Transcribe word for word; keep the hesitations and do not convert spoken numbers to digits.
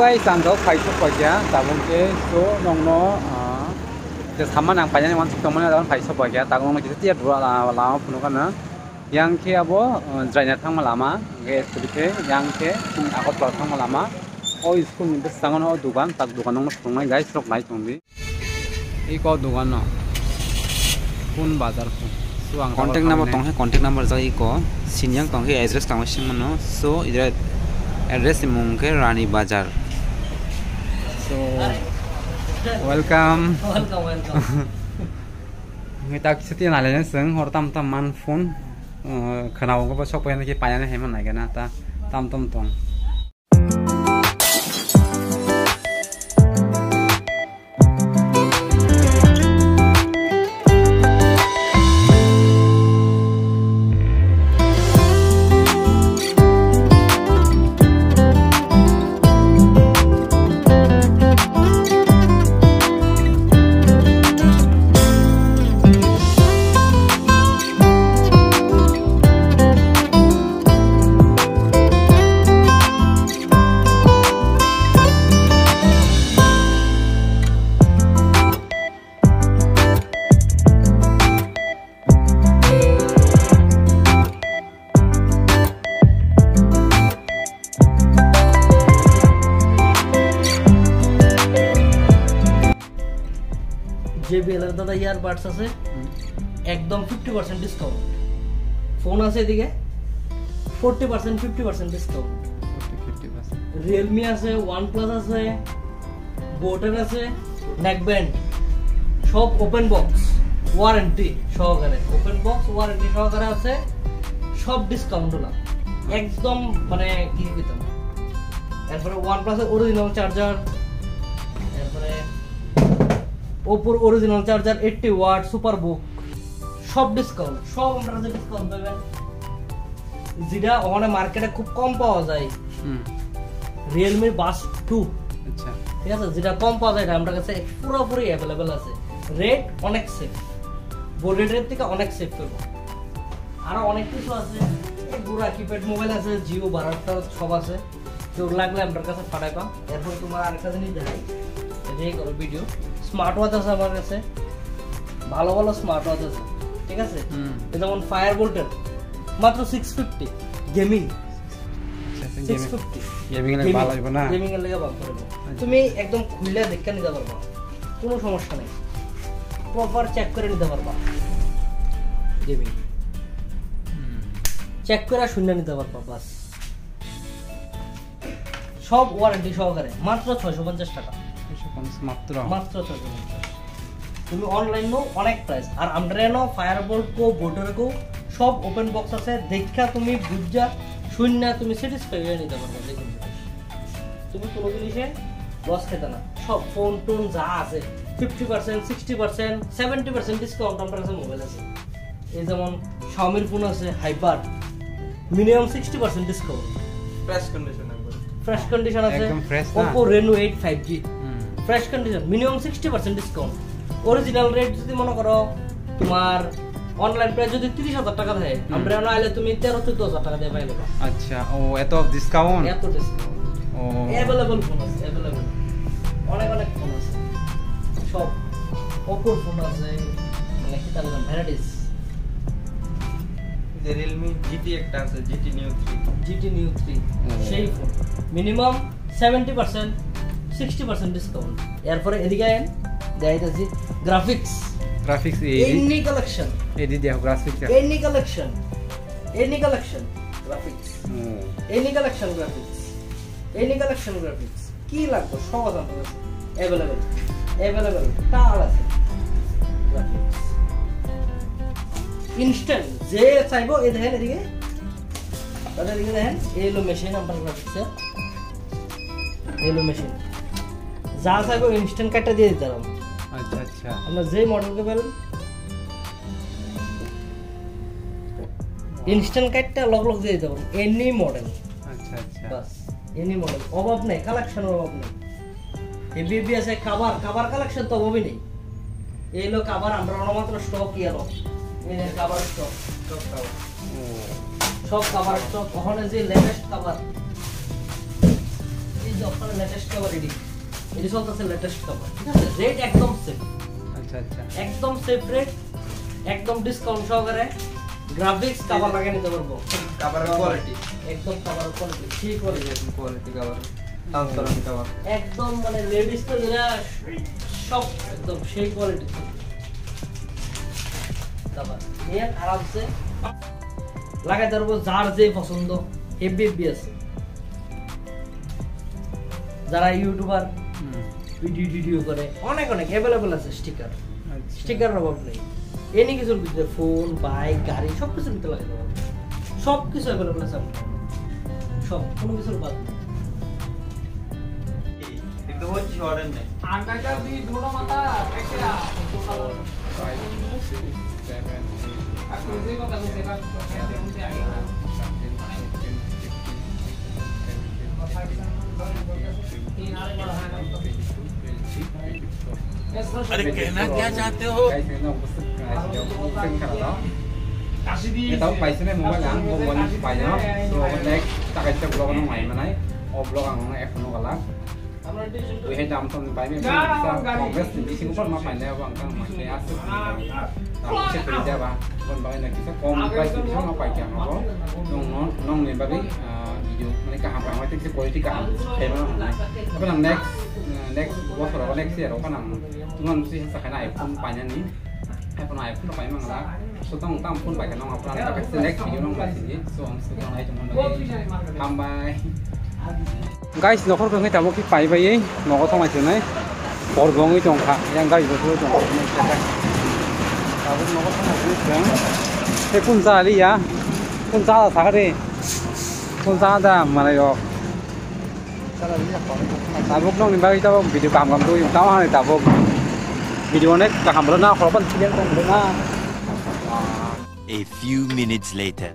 Guys, ang kok phai sok paikha, tabuk khe so nongno, ah, je samani ang painani wansuk tongmani tabuk phai sok paikha, tabuk nongno kisa tiya dura la-, lama phunukha na. Yang khe abo, ah, Jaina thangma lama, hwnkhe scooty khe yang khe chini Agartala thangma lama. O school ni bwskango no o dugan, tak dugan nongno phunuknai guys, rok nai tongdi. Iko dogano kun bazar kun. So ang contact number tong khe, contact number jai iko. Sinyang tong khe address tong sing mano. So idra address ni mung khe Rani Bazar. So welcome. Welcome, welcome. Ngi tak siti nalai seng hor tam tam man phone. Khana ko sok payana ki payana heman nai gana ta tam tam tong. JBL এর দাদা ইয়ারবাডস আছে, একদম fifty percent discount. Phone আছে এদিকে forty percent, fifty percent discount. Fifty percent. Realme আছে, ওয়ানপ্লাস আছে, বোটের আছে, নেকব্যান্ড, সব ওপেন বক্স ওয়ারেন্টি সহকারে, ওপেন বক্স ওয়ারেন্টি সহকারে আছে, সব ডিসকাউন্ট ওলা, একদম মানে কি কইতাম। এরপরে ওয়ানপ্লাসের অরিজিনাল চার্জার, এরপরে ওপোর original charger eighty watt super বুক, সব ডিসকাউন্ট, সব আমরা কাছে ডিসকাউন্ট পাবেন। যেটা ওখানে মার্কেটে খুব কম পাওয়া যায়, হুম। রিয়েলমির বাস টু। আচ্ছা। ঠিক আছে, যেটা কম পাওয়া যায়, এটা আমার কাছে পুরোপুরি অ্যাভেলেবল আছে। রেট অনেক সেফ, বোর্ডের রেট থেকে অনেক সেফ পেবো। আরো অনেক কিছু আছে, এই বুড়া কিপ্যাড মোবাইল আছে, জিও বারোটা সব আছে। কেউ লাগলে আমার কাছে পাঠাইবা। এরপর তোমার আরেকটা জিনিস দেখাই, এটাই করো ভিডিও। স্মার্ট ওয়াচ আছে আমার কাছে, ভালো ভালো স্মার্ট ওয়াচ আছে, ঠিক আছে? হুম। এই যেমন ফায়ার বোল্টের মাত্র সিক্স ফিফটি, গেমিং। আচ্ছা, আচ্ছা, সিক্স ফিফটি। গেমিং এর লাগি ভালো হইব না? গেমিং এর লাগি ভালো হইব। আচ্ছা। তুমি একদম খুলে দেখে নিতে পারবা, কোনো সমস্যা নেই। প্রপার চেক করে নিতে পারবা গেমিং। হুম। চেক করে শুনে নিতে পারবা, বাস। সব ওয়ারেন্টি সহকারে, মাত্র ছয়শো পঞ্চাশ টাকা। ছয়শো পঞ্চাশ মাত্র? মাত্র ছয়শো পঞ্চাশ। তুমি অনলাইনও অনেক প্রাইস, আর আমরা এনো ফায়ারবোল্ট কো, বোর্ডের কো, সব ওপেন বক্স আছে, দেখা তুমি বুঝা শুননা তুমি স্যাটিসফাই হয়ে নিতে পারবে যে কোনো জিনিস। তুমি কোনো জিনিসে লস খেতে না। সব ফোন টোন যা আছে, fifty percent, sixty percent, seventy percent discount আমার কাছে মোবাইল আছে। এই যেমন Xiaomi-র ফোন আছে hyper, minimum sixty percent discount. Fresh condition একবার। ফ্রেশ কন্ডিশন আছে। একদম ফ্রেশ না? Oppo Reno eight five G. হুম। Fresh condition, minimum sixty percent discount. Original rate যদি মনে করো তোমার অনলাইন প্রাইস যদি তিরিশ হাজার টাকা থাকে, হুম। আমরা এখানে আইলে তুমি তেরো চোদ্দ হাজার টাকা দিয়ে পাই যাবা। আচ্ছা, ও এত ডিসকাউন্ট? এত ডিসকাউন্ট। ও। অ্যাভেলেবল ফোন আছে, অ্যাভেলেবল। অনেক অনেক ফোন আছে। সব Oppo-র ফোন আছে, মানে কি তার ভ্যারাইটিস। যে Realme জি টি একটা আছে, G T Neo three. G T Neo three, হুম। সেই phone. Minimum seventy percent, sixty percent discount. এরপরে এদিকে আইন, দেখাইতেছি গ্রাফিক্স। গ্রাফিক্স এই, এই। Any collection. এই দি দেখো graphics. Any collection. Any collection graphics. হুম। Any collection graphics. Any collection graphics. কি লাগবে? সব আছে আমার কাছে। অ্যাভেলেবল। অ্যাভেলেবল। তার আছে। গ্রাফিক্স। ইনস্ট্যান্ট। যে চাইবো, এই দেখেন এদিকে। তাদের এদিকে দেখেন, এই হলো মেশিন আমার গ্রাফিক্সের। এই হলো মেশিন। যা চাইবো ইনস্ট্যান্ট কাটটা দিয়ে দিতে পারবো। আচ্ছা, আচ্ছা। আমরা যে মডেল কে বলেন, ইনস্ট্যান্ট কাটটা লগ লগ দিয়ে দিতে পারবো। Any model. আচ্ছা, আচ্ছা। বাস, এনি মডেল। অভাব নেই, কালেকশনের অভাব নেই। হেভি হেভি আছে, কাভার, কাভার কালেকশন তো অভাবই নেই। এই হলো কাভার, আমরা অনমাত্র স্টক ইয়েলো। এই যে কাভার স্টক, স্টক কাভার। ও। সব কাভার স্টক, ওখানে যে লেটেস্ট কাভার। এই Oppo-r latest cover এটি। এটি চলতেছে latest cover, ঠিক আছে? Rate একদম safe। আচ্ছা, আচ্ছা। একদম safe rate, একদম discount সহকারে। Graphics cover লাগিয়ে নিতে পারবো। Cover-র quality। একদম cover quality, সেই quality। Quality cover, transparent cover। একদম মানে ladies তো যেটা সব একদম সেই quality। Cover নিয়ে আরামসে লাগাইতে পারবো, যার যে পছন্দ। হেভি হেভি আছে। যারা YouTuber, হুম। ভিডিও টিডিও করে, অনেক অনেক অ্যাভেলেবল আছে স্টিকার। আচ্ছা। স্টিকারের অভাব নেই। এনি কিছুর ভিতরে, ফোন, বাইক, গাড়ি, সব কিছুর ভিতরে লাগাতে পারবো। সব কিছু অ্যাভেলেবল আছে আমার কাছে। সব, কোনো কিছুর বাদ নেই। কিন্তু ওই শহরের নেই। अरे, कहना क्या चाहते हो? Guys, ini nang busuk, guys, yang busuk kan, no? Kita tahu, paisene mobile ang, mobile ang paino. So, next, takai sa vlog nang mai manai. O vlog ang nang F no galak. Twi hai dam tong bai me bisa Congress ni bisingo phan ma painai abo ang kang ma khe aswk ni bai. Tamo se twi jaba. Bon bai na kisa kom price ni bisingo ma pai khe ang abo. Nong no, nong ni bagwi, ah, video mane kaham kaham hai kisa quality kaham khai ma nang. Abo nang next, ah, next bosor abo next year o phan ang tuman si sa khai na iPhone painani. Iphone, iPhone rok pai mangla. So tong tam phone pai khe nong apna ta khe next video nong bai sini. So ang so tong ai tong nong. Hambai. Guys, nokhor khe tamo ki pai bai ei nogo thong ai tunai. Por bong ei tong kha. Yang guys bo tong. Tabuk nogo thong ai tunai. He kun sa li ya. Kun sa sa kha de. Kun sa da mara yo. Tabuk nokni bagwi tabuk video kaham kaham tubui tamo hani tabuk video onek kaham rwna khoroknwi clear tong rwna. A few minutes later.